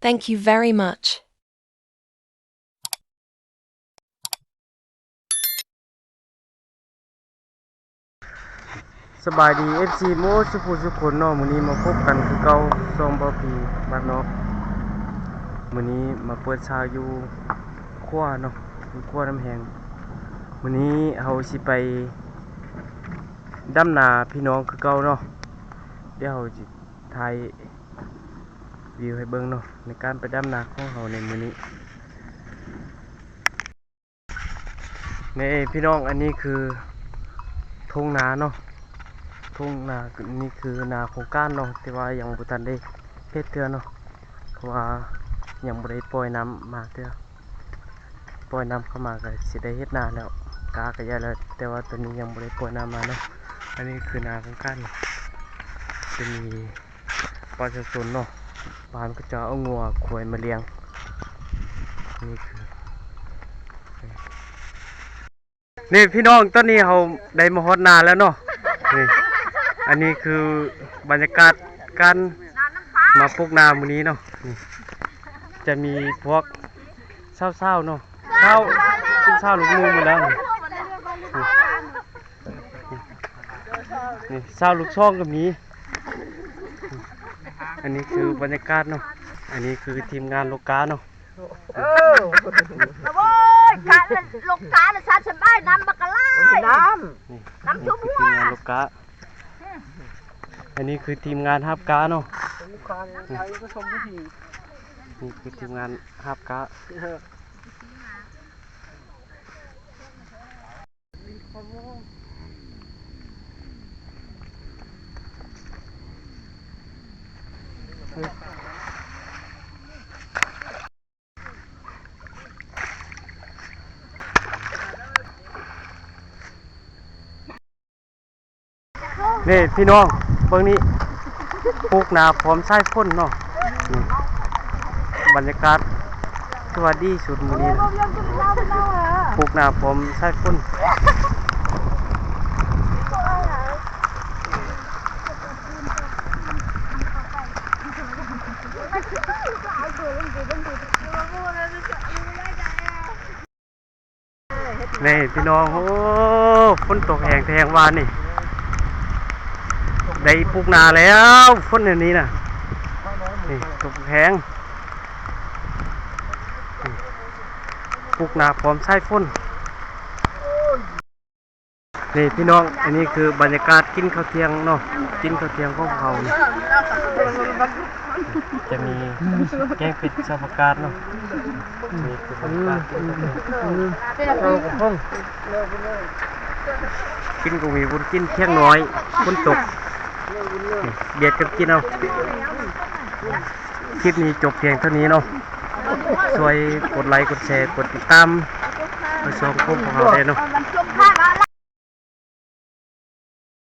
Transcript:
Thank you very much. ສະບາຍດີ ເອັຟຊີ ໝົດສູ່ຜູ້ສູ່ຄົນເນາະ, ມື້ນີ້ມາພົບກັນຄືເກົ່າ ຊ່ອງເບົາປີບ້ານນອກ. ມື້ນີ້ມາເປີດສາວຢູ່ຂົວເນາະ, ຢູ່ຂົວນ້ຳແຮງ. ມື້ນີ້ເຮົາຊິໄປດຳນາພີ່ນ້ອງຄືເກົ່າເນາະ, ດຽວເຮົາຊິ ຖ່າຍວິວໃຫ້ເບິ່ງເນາະ ໃນການໄປດຳນາຂອງເຮົາໃນມື້ນີ້. ນີ້ພີ່ນ້ອງ ອັນນີ້ຄືທົ່ງນາເນາະ, ທົ່ງນາ ນີ້ຄືນາໂຄງການເນາະ, ແຕ່ວ່າຍັງບໍ່ທັນໄດ້ເຮັດເທື່ອເນາະ ເພາະວ່າຍັງບໍ່ໄດ້ປ່ອຍນ້ຳມາເທື່ອ. ປ່ອຍນ້ຳເຂົ້າມາກໍຊິໄດ້ເຮັດນາແລ້ວ, ກ້າກໍໃຫຍ່ແລ້ວ, ແຕ່ວ່າຕອນນີ້ຍັງບໍ່ໄດ້ປ່ອຍນ້ຳມາເນາະ. ອັນນີ້ຄືນາຂອງການ ຈະມີປະຊາຊົນເນາະ, ບ້ານເຂົາເຈົ້າເອົາງົວຄວາຍມາລ້ຽງ. ນີ້ຄື ນີ້ພີ່ນ້ອງ ຕອນນີ້ເຮົາໄດ້ມາຮອດນາແລ້ວເນາະ. ນີ້ ອັນນີ້ຄືບັນຍາກາດການມາປູກນາມື້ນີ້ເນາະ. ນີ້ຈະມີພວກສາວໆເນາະ, ສາວ ເປັນສາວລູກໜຶ່ງໝົດແລ້ວນີ້. ນີ້ ນີ້ສາວລູກສອງກໍມີ. ອັນນີ້ຄືບັນຍາກາດເນາະ, ອັນນີ້ຄືທີມງານໂລກາເນາະ. ເອີ ໂອ້ຍ ກະໂລກາລະສັດສະບາຍນຳບັກກະຫຼາຍ ນ້ຳ ນີ້ ນ້ຳ ນີ້ຄືທີມງານໂລກາ. ອັນນີ້ຄືທີມງານຮັບກາເນາະ, ນີ້ຄືທີມງານຮັບກາ. ນີ້ພີ່ນ້ອງ ເບິ່ງນີ້ ປູກນາພ້ອມສາຍຝົນເນາະ. ນີ້ບັນຍາກາດ ຖືວ່າດີສຸດມື້ນີ້ນະ, ປູກນາພ້ອມສາຍຝົນ. ນີ້ພີ່ນ້ອງ ໂອ້ ຝົນຕົກແຮງແທ້ແຮງຫວານີ້, ໄດ້ປູກນາແລ້ວ ຝົນແນວນີ້ນະ. ນີ້ຕົກແຮງ ນີ້ ປູກນາພ້ອມສາຍຝົນ. ນີ້ພີ່ນ້ອງ ອັນນີ້ຄືບັນຍາກາດກິນເຂົ້າທ່ຽງເນາະ, ກິນເຂົ້າທ່ຽງຂອງເຮົານີ້ ຈະມີແກງເຜັດໃສ່ຜັກກາດເນາະ. ນີ້ຄືບັນຍາກາດກິນເຂົ້າທ່ຽງ, ກິນກໍມີບຸນກິນທ່ຽງນ້ອຍ, ຝົນຕົກ ບຽດກັນກິນເອົາ. ຄລິບນີ້ຈົບພຽງເທົ່ານີ້ເນາະ, ຊ່ວຍກົດໄລ ກົດແຊ ກົດຕິດຕາມ ໃຫ້ຊ່ອງຂອງພວກເຮົາແດ່ເນາະ.